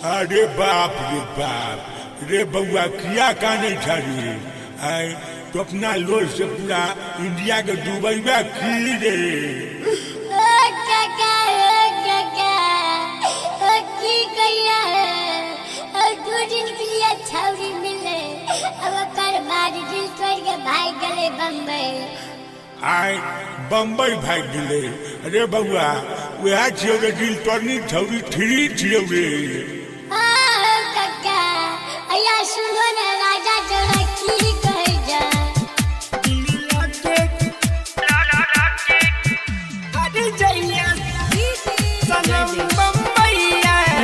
अरे बाप रे बाप रे बउआ, किया काने छाड़ी आए तो अपना लोल से पूरा इंडिया के डूबैबा की रे। ओ काका, ओ काका, ओ की कहिया है। ओ 2 दिन के लिए छौरी मिले, अब ओकर बाद दिल तोड़ के भाग गए बम्बई। आए, बम्बई भाग गेलै? अरे बउआ, वएह छियौ रे दिल तोड़नी छौरी, थ्री छियौ रे। हाँ काका, अया सुनो ने, राजा जोड़ा की कहे जा।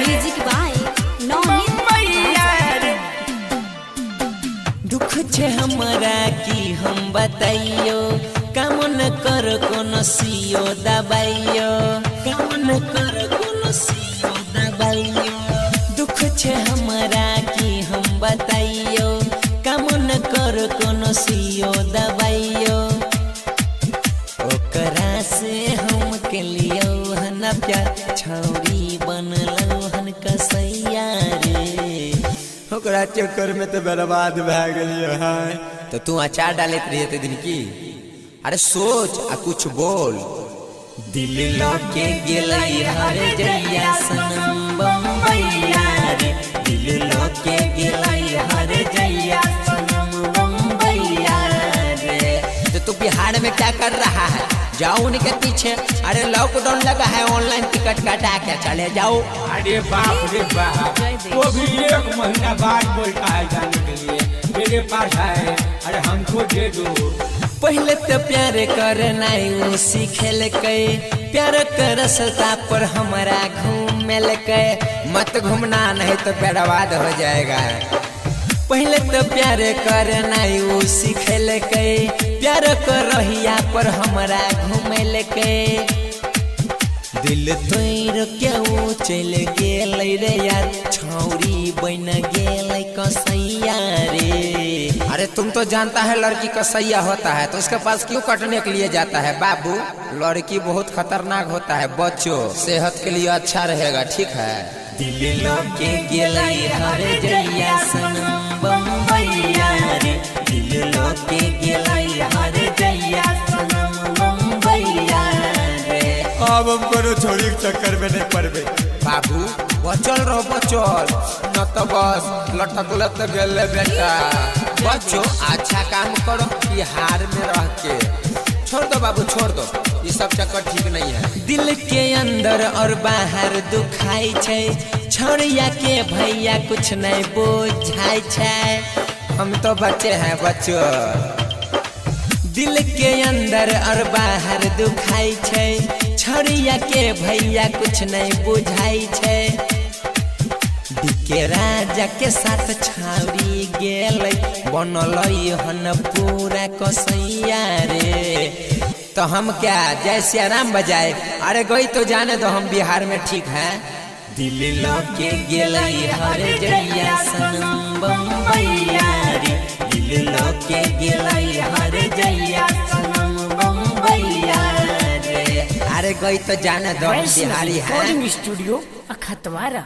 म्यूजिक बाय नवनीत राजा। दुख छे हमरा की हम बताइयो, काम न कर कोनो सियो दबाइयो, काम न कर कोनो सियो दबाइयो। दुख छे हमरा की हम बताइयो, काम न कर कोनो सियो दबाइयो। ओकरा से हम के लियो हन प्यार, छौरी बनलो हन कसैया रे। ओकरा चक्कर में तो बर्बाद भए गेलियै हैं। तो तू अचार डालैत रहिए ते दिन की? अरे सोच आ कुछ बोल। दिल लके गेलै हर जइया सनम बम्बैया रे, दिल लके गेलै हर जइया सनम बम्बैया रे। तो तू बिहार में क्या कर रहा है? जाओ उनके पीछे। अरे लॉकडाउन लगा है, ऑनलाइन टिकट कटा के चले जाओ। अरे बाप रे बाप, वो भी एक महीना बाद बोलता है जाने के लिए, मेरे पास है, अरे हमको दे दो। पहले तो प्यार करना ऊ सिखेलकै, प्यार कर रसता पर हमरा घूमेलकै। मत घूमना, नहीं तो बर्बाद हो जाएगा। पहले तो प्यार करना ऊ सिखेलकै, प्यार कर रहिया पर हमरा घूमेलकै। दिल तोड़ के ऊ चल गेलै रे यार, छौरी बन गेलै कसैया रे। अरे तुम तो जानता है लड़की कसैया होता है, तो उसके पास क्यों कटने के लिए जाता है बाबू? लड़की बहुत खतरनाक होता है बच्चों, सेहत के लिए अच्छा रहेगा, ठीक है? दिल लके गेलै हर जइया सनम बम्बैया रे, दिल लके गेलै हर जइया सनम बम्बैया रे। आब हम कोनो छोरी के चक्कर में नहीं पड़बे। बाबू, बचल रहो, बचल न तो बस लटकल तो गेले बेटा। बच्चों, अच्छा काम करो बिहार में रह के। छोड़ दो बाबू, छोड़ दो, ये सब चक्कर ठीक नहीं है। दिल के अंदर और बाहर दुखाई छै, छोड़िया के भैया कुछ नहीं बुझाई छै। हम तो बच्चे हैं बच्चों। दिल के अंदर और बाहर दुखाई छै, छोड़िया के भैया कुछ नहीं बुझाई छै। डीके राजा के साथ छाउरी गेलै, बनलै हन पूरा कसैया रे। तो हम क्या जय सिया राम बजाए? अरे गई तो जाने दो, हम बिहार में ठीक है। दिल लके गेलै हर जइया सनम बम्बैया रे, दिल लके गेलै हर जइया सनम बम्बैया रे। अरे गई तो जाने दो, हम बिहारी हैं। Recording studio अखतवारा।